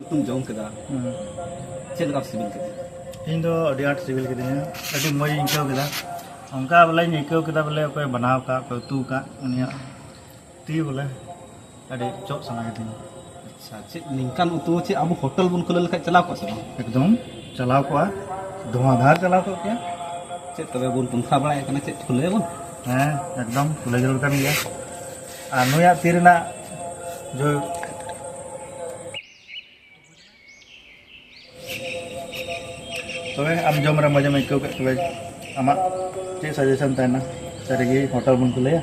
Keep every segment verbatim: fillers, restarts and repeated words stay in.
ᱩᱛᱩᱢ ᱡᱚᱢ ᱠᱮᱫᱟ, ᱦᱩᱸ᱾ ᱪᱮᱫ ᱞᱮᱠᱟ ᱥᱤᱵᱤᱞ ᱠᱮᱫᱟ? ᱤᱧ ᱫᱚ ᱟᱹᱰᱤ ᱟᱸᱴ ᱥᱤᱵᱤᱞ ᱠᱤᱫᱤᱧᱟ, ᱟᱹᱰᱤ ᱢᱚᱡᱽ ᱤᱧ ᱟᱹᱭᱠᱟᱹᱣ ᱠᱮᱫᱟ᱾ ᱚᱱᱠᱟ ᱵᱚᱞᱮᱧ ᱟᱹᱭᱠᱟᱹᱣ ᱠᱮᱫᱟ ᱵᱚᱞᱮ ᱚᱠᱚᱭ ᱵᱮᱱᱟᱣ ᱟᱠᱟᱫ, ᱚᱠᱚᱭ ᱩᱛᱩ ᱟᱠᱟᱫ, ᱩᱱᱤᱭᱟᱜ ᱛᱤ ᱵᱚᱞᱮ ᱟᱹᱰᱤ ᱪᱚᱜ ᱥᱟᱱᱟ ᱠᱤᱫᱤᱧᱟ᱾ ᱟᱪᱪᱷᱟ, ᱪᱮᱫ ᱱᱤᱝᱠᱟᱱ ᱩᱛᱩ ᱪᱮᱫ ᱟᱵᱚ ᱦᱳᱴᱮᱞ ᱵᱚᱱ ᱠᱷᱩᱞᱟᱹᱣ ᱞᱮᱠᱷᱟᱡ ᱪᱟᱞᱟᱣ ᱠᱚᱜᱼᱟ ᱥᱮ ᱵᱟᱝ? ᱮᱠᱫᱚᱢ ᱪᱟᱞᱟᱣ ᱠᱚᱜᱼᱟ, ᱫᱷᱩᱣᱟᱸᱫᱷᱟᱨ ᱪᱟᱞᱟᱣ ᱠᱚᱜ ᱠᱮᱭᱟ᱾ ᱪᱮᱫ ᱛᱚᱵᱮ ᱵᱚᱱ ᱯᱚᱱᱛᱷᱟ ᱵᱟᱲᱟᱭᱮᱫ ᱠᱟᱱᱟ, ᱪᱮᱫ ᱠᱷᱩᱞᱟᱹᱭᱟᱵᱚᱱ? ᱦᱮᱸ, ᱮᱠᱫᱚᱢ ᱠᱷᱩᱞᱟᱹᱣ ᱡᱟᱹᱨᱩᱲ ᱠᱟᱱ ᱜᱮᱭᱟ᱾ ᱟᱨ ᱱᱩᱭᱟᱜ ᱛᱤ ᱨᱮᱱᱟᱜ ᱡᱚ ᱛᱚᱵᱮ ᱟᱢ ᱡᱚᱢ ᱨᱮ ᱢᱚᱡᱮᱢ ᱟᱹᱭᱠᱟᱹᱣ ᱠᱮᱫ, ᱛᱚᱵᱮ ᱟᱢᱟᱜ ᱪᱮᱫ ᱥᱟᱡᱮᱥᱚᱱ ᱛᱟᱦᱮᱱᱟ? ᱥᱟᱹᱨᱤᱜᱮ ᱦᱳᱴᱮᱞ ᱵᱚᱱ ᱠᱷᱩᱞᱟᱹᱭᱟ?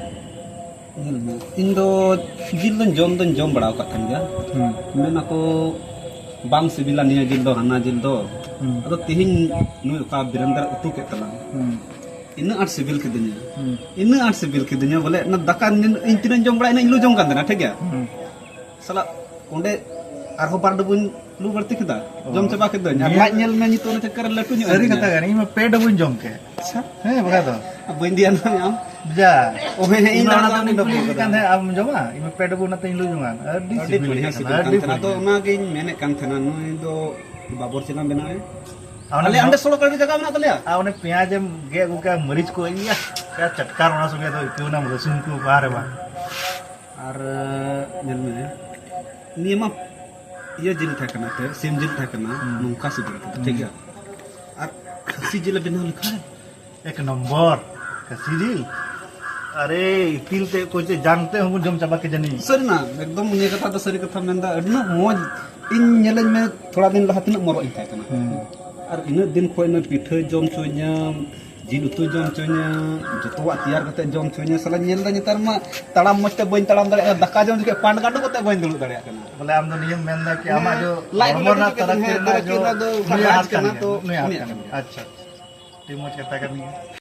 ᱧᱮᱞ ᱢᱮ, ᱤᱧ ᱫᱚ ᱡᱤᱞ ᱫᱚᱧ ᱡᱚᱢ ᱫᱚᱧ ᱡᱚᱢ ᱵᱟᱲᱟ ᱟᱠᱟᱫ ᱠᱟᱱ ᱜᱮᱭᱟ᱾ ᱦᱩᱸ᱾ ᱢᱮᱱ ᱟᱠᱚ ᱵᱟᱝ ᱥᱤᱵᱤᱞᱟ ᱱᱤᱭᱟᱹ ᱡᱤᱞ ᱫᱚ, ᱦᱟᱱᱟ ᱡᱤᱞ ᱫᱚ᱾ ᱦᱩᱸ᱾ ᱟᱫᱚ ᱛᱤᱦᱤᱧ ᱱᱩᱭ ᱚᱠᱟ ᱵᱤᱨᱮᱱᱫᱟᱨ ᱩᱛᱩ ᱠᱮᱫ ᱛᱟᱞᱟᱝ, ᱦᱩᱸ᱾ ᱤᱱᱟᱹᱜ ᱟᱸᱴ ᱥᱤᱵᱤᱞ ᱠᱤᱫᱤᱧᱟ᱾ ᱦᱩᱸ᱾ ᱤᱱᱟᱹᱜ ᱟᱸᱴ ᱥᱤᱵᱤᱞ ᱠᱤᱫᱤᱧᱟ, ᱵᱚᱞᱮ ᱚᱱᱟ ᱫᱟᱠᱟ ᱤᱧ ᱛᱤᱱᱟᱹᱜ ᱤᱧ ᱡᱚᱢ ᱵᱟᱲᱟᱭᱟ, ᱤᱱᱟᱹᱜ ᱤᱧ ᱞᱩ ᱡᱚᱝ ᱠᱟᱱ ᱛᱟᱦᱮᱱᱟ, ᱴᱷᱤᱠ ᱜᱮᱭᱟ? ᱦᱩᱸ᱾ ᱥᱟᱞᱟᱜ ᱚᱸᱰᱮ ᱟᱨᱦᱚᱸ ᱵᱟᱨ ᱰᱟᱹᱵᱩᱧ ᱞᱩ ᱵᱟᱹᱲᱛᱤ ᱠᱮᱫᱟ, ᱚ᱾ ᱡᱚᱢ ᱪᱟᱵᱟ ᱠᱮᱫᱟᱹᱧ᱾ ᱟᱨ ᱱᱤᱭᱟᱹ ᱞᱟᱡ ᱧᱮᱞ ᱢᱮ, ᱱᱤᱛᱚᱜ ᱚᱱᱟ ᱪᱟᱠᱠᱟᱨ ᱨᱮ ᱞᱟᱹᱴᱩ ᱧᱚᱜ ᱥᱟᱹᱨᱤ ᱮᱱ ᱠᱟᱛᱷᱟ ᱛᱤᱧᱟ᱾ ᱠᱟᱱᱟ, ᱤᱧ ᱢᱟ ᱯᱮ ᱰᱟᱹᱵᱩᱧ ᱡᱚᱢ ᱠᱮᱫ᱾ ᱟᱪᱪᱷᱟ᱾ ᱦᱮᱸ, ᱵᱟᱠᱷᱟᱡ ᱫᱚ᱾ ᱵᱟᱹᱧ ᱫᱮᱭᱟᱱᱟ ᱟᱢ᱾ ᱡᱟ᱾ ᱚᱦᱮ, ᱦᱮᱸ, ᱤᱧ ᱤᱧ ᱫᱚ ᱚᱱᱟ ᱚᱱᱟ ᱫᱚ ᱩᱱᱤ ᱵᱟᱹᱧ ᱰᱟᱹᱵᱩ ᱠᱩᱞᱤ ᱠᱟᱱ ᱠᱟᱫᱟ᱾ ᱛᱟᱦᱮᱸᱫ, ᱟᱢ ᱡᱚᱢᱟ? ᱤᱧ ᱢᱟ ᱯᱮ ᱰᱟᱹᱵᱩ ᱚᱱᱟᱛᱮᱧ ᱞᱩ ᱡᱚᱝᱟ᱾ ᱟᱹᱰᱤ ᱟᱹᱰᱤ ᱥᱤᱵᱤᱞ ᱵᱟᱹᱲᱤᱡ ᱠᱟᱱᱟ, ᱥᱤᱵᱤᱞ ᱠᱟᱱ ᱟᱹᱰᱤ ᱛᱟᱦᱮᱱᱟ᱾ ᱵᱟᱹᱲᱤᱡ᱾ ᱟᱫᱚ ᱚᱱᱟᱜᱤᱧ ᱢᱮᱱᱮᱫ ᱠᱟᱱ ᱛᱟᱦᱮᱱᱟ, ᱱᱩᱭ ᱫᱚ ᱵᱟᱵᱚᱨᱪᱤᱱᱟ ᱵᱮᱱᱟᱣᱮ᱾ ᱟᱨ ᱚᱱᱮ ᱟᱞᱮ ᱚᱸᱰᱮ ᱥᱚᱲᱚᱠ ᱨᱮ ᱡᱟᱭᱜᱟ ᱢᱮᱱᱟᱜ ᱛᱟᱞᱮᱭᱟ᱾ ᱟᱨ ᱚᱱᱮ ᱯᱮᱸᱭᱟᱡᱽ ᱮᱢ ᱜᱮᱫ ᱟᱹᱜᱩ ᱠᱮᱫᱟ, ᱢᱟᱹᱨᱤᱪ ᱠᱚ, ᱤᱭᱟ, ᱪᱮᱫ ᱪᱟᱴᱠᱟᱨ ᱚᱱᱟ ᱥᱚᱸᱜᱮ ᱫᱚ ᱟᱹᱭᱠᱟᱹᱣ ᱮᱱᱟ, ᱨᱟᱹᱥᱩᱱ ᱠᱚ, ᱵᱟᱦ ᱨᱮ ᱵᱟᱦ᱾ ᱟᱨ, ᱧᱮᱞ ᱢᱮ, ᱱᱤᱭᱟᱹ ᱢᱟ ᱤᱭᱟᱹ ᱡᱤᱞ ᱛᱟᱦᱮᱸ ᱠᱟᱱᱟ, ᱛᱮ ᱥᱤᱢ ᱡᱤᱞ ᱛᱟᱦᱮᱸ ᱠᱟᱱᱟ, ᱦᱩᱸ᱾ ᱱᱚᱝᱠᱟ ᱥᱤᱵᱤᱞ ᱠᱟᱱᱟ, ᱦᱩᱸ᱾ ᱴᱷᱤᱠ ᱜᱮᱭᱟ? ᱟᱨ ᱠᱷᱟᱹᱥᱤ ᱡᱤᱞ ᱮ ᱵᱮᱱᱟᱣ ᱞᱮᱠᱷᱟᱱ ᱮᱠ ᱱᱚᱢᱵᱚᱨ ᱠᱷᱟᱹᱥᱤ ᱡᱤᱞ᱾ ᱟᱨᱮ, ᱤᱛᱤᱞ ᱛᱮ ᱠᱚ ᱪᱮᱫ ᱡᱟᱝ ᱛᱮ ᱦᱚᱸᱵᱚᱱ ᱡᱚᱢ ᱪᱟᱵᱟ ᱠᱮᱫᱟ ᱱᱤᱭᱟᱹ᱾ ᱥᱟᱹᱨᱤᱱᱟ, ᱮᱠᱫᱚᱢ ᱱᱤᱭᱟᱹ ᱠᱟᱛᱷᱟ ᱫᱚ ᱥᱟᱹᱨᱤ ᱠᱟᱛᱷᱟ ᱢᱮᱱᱫᱟ᱾ ᱟᱹᱰᱤ ᱢᱚᱡᱽ, ᱤᱧ ᱧᱮᱞᱟᱹᱧ ᱢᱮ, ᱛᱷᱚᱲᱟ ᱫᱤᱱ ᱞᱟᱦᱟ ᱛᱤᱱᱟᱹᱜ ᱢᱚᱨᱚᱜ ᱤᱧ ᱛᱟᱦᱮᱸ ᱠᱟᱱᱟ᱾ ᱦᱩᱸ᱾ ᱟᱨ ᱤᱱᱟᱹᱜ ᱫᱤᱱ ᱠᱷᱚᱱ ᱤᱱᱟᱹ ᱯᱤᱴᱷᱟᱹ ᱡᱚᱢ ᱦᱚᱪᱚᱧᱟᱢ, ᱡᱤᱞ ᱩᱛᱩ ᱡᱚᱢ ᱦᱚᱪᱚᱧᱟ, ᱡᱚᱛᱚᱣᱟᱜ ᱛᱮᱭᱟᱨ ᱠᱟᱛᱮ ᱡᱚᱢ ᱦᱚᱪᱚᱧᱟ᱾ ᱥᱟᱞᱟ ᱧᱮᱞ ᱫᱟ ᱱᱮᱛᱟᱨ ᱢᱟ ᱛᱟᱲᱟᱢ ᱢᱚᱡᱽ ᱛᱮ ᱵᱟᱹᱧ ᱛᱟᱲᱟᱢ ᱫᱟᱲᱮᱭᱟᱜ ᱠᱟᱱᱟ, ᱫᱟᱠᱟ ᱡᱚᱢ ᱡᱚᱠᱷᱮᱡ ᱯᱟᱱᱰ ᱜᱟᱸᱰᱚ ᱠᱟᱛᱮ ᱵᱟᱹᱧ ᱫᱩᱲᱩᱵ ᱫᱟᱲᱮᱭᱟᱜ ᱠᱟᱱᱟ᱾ ᱵᱚᱞᱮ ᱟᱢ ᱫᱚ ᱱᱤᱭᱟᱹᱢ ᱢᱮᱱ ᱫᱟ ᱠᱤ ᱟᱢᱟᱜ ᱦᱮᱸ, ᱡᱚ ᱞᱟᱡ ᱦᱚᱲᱢᱚ ᱨᱮᱱᱟᱜ ᱞᱟᱹᱴᱩ ᱛᱟᱨᱟᱠᱤ ᱠᱟᱛᱮ, ᱨᱮᱱᱟᱜ ᱛᱟᱨᱟᱠᱤ ᱡᱚ ᱨᱮᱱᱟᱜ ᱫᱚ ᱱᱩᱭᱟᱜ ᱨᱟᱡᱽ ᱦᱟᱛ ᱠᱟᱱ ᱠᱟᱱᱟ ᱜᱮᱭᱟ, ᱛᱚ, ᱱᱩᱭᱟᱜ ᱦᱟᱛ ᱩᱱᱤᱭᱟᱜ ᱠᱟᱱ ᱠᱟᱱᱟ᱾ ᱜᱮᱭᱟ᱾ ᱟᱪᱪᱷᱟ, ᱟᱹᱰᱤ ᱢᱚᱡᱽ ᱠᱟᱛᱷᱟ ᱠᱟᱱ ᱜᱮᱭᱟ᱾